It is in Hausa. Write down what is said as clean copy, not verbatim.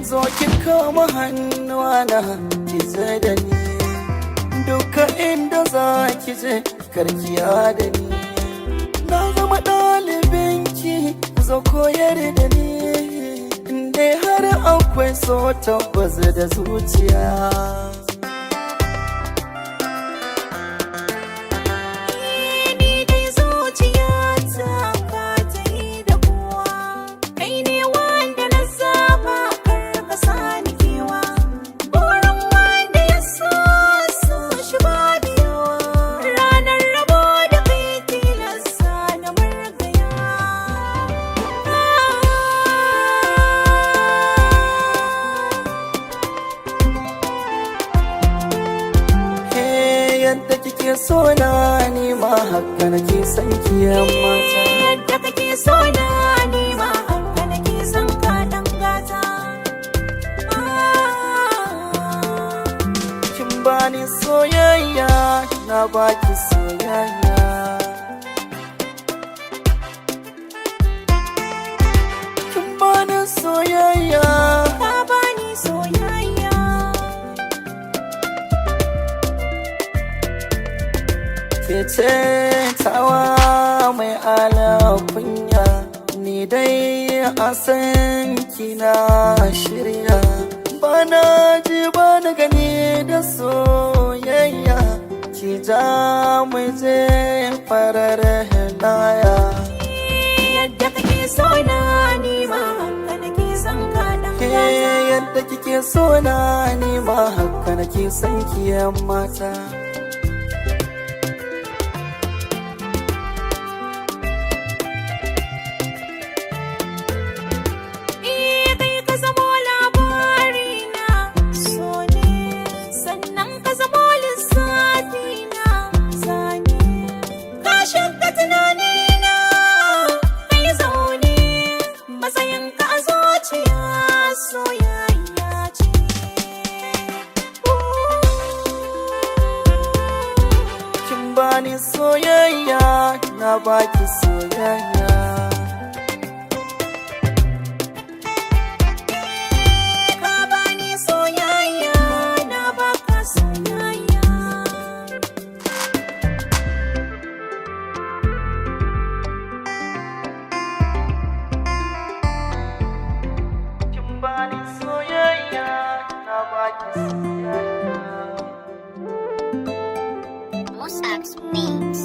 Zo ki kama hannuwana ki je da ni. Duka inda za ki je karkiya da ni. Na zama ɗalibinki, zo koyar da ni. Dai har akwai so tabbas da zuciya. Ni dai zuciyata ka ta yi da kowa, kai ne wanda na zaba, kar ka sani kewa. Burin wanda ya so so shi babu yawa, ranar rabo da kai tilasta na murgaya. Hey, yadda kike so na ni ma haka nake son ki yan mata. Yadda kake so na ni ma haka nake son ka, dan gata. Kin bani soyayya, na baki soyayya. Kin bani soyayya. Ka bani soyayya. Ke ce tawa mai alakunya, ni dai a san kina shirya. Bana ji bana gani da soyayya, ki ja mu je farar laya. Yadda kake so na ni ma haka nake son ka, dan Ke gata. yadda kike so na ni ma haka nake son ki yan mata. Eh, kai ka zamo labari na so ne, sannan ka zamo lissafi na zane. Ka shiga tunani na kai zaune, matsayin ka a zuciya soyayya ce. Kin bani soyayya, na baki soyayya. Ka bani soyayya, na baka soyayya. Kin bani soyayya, na baki soyayya. Mossack's Beats.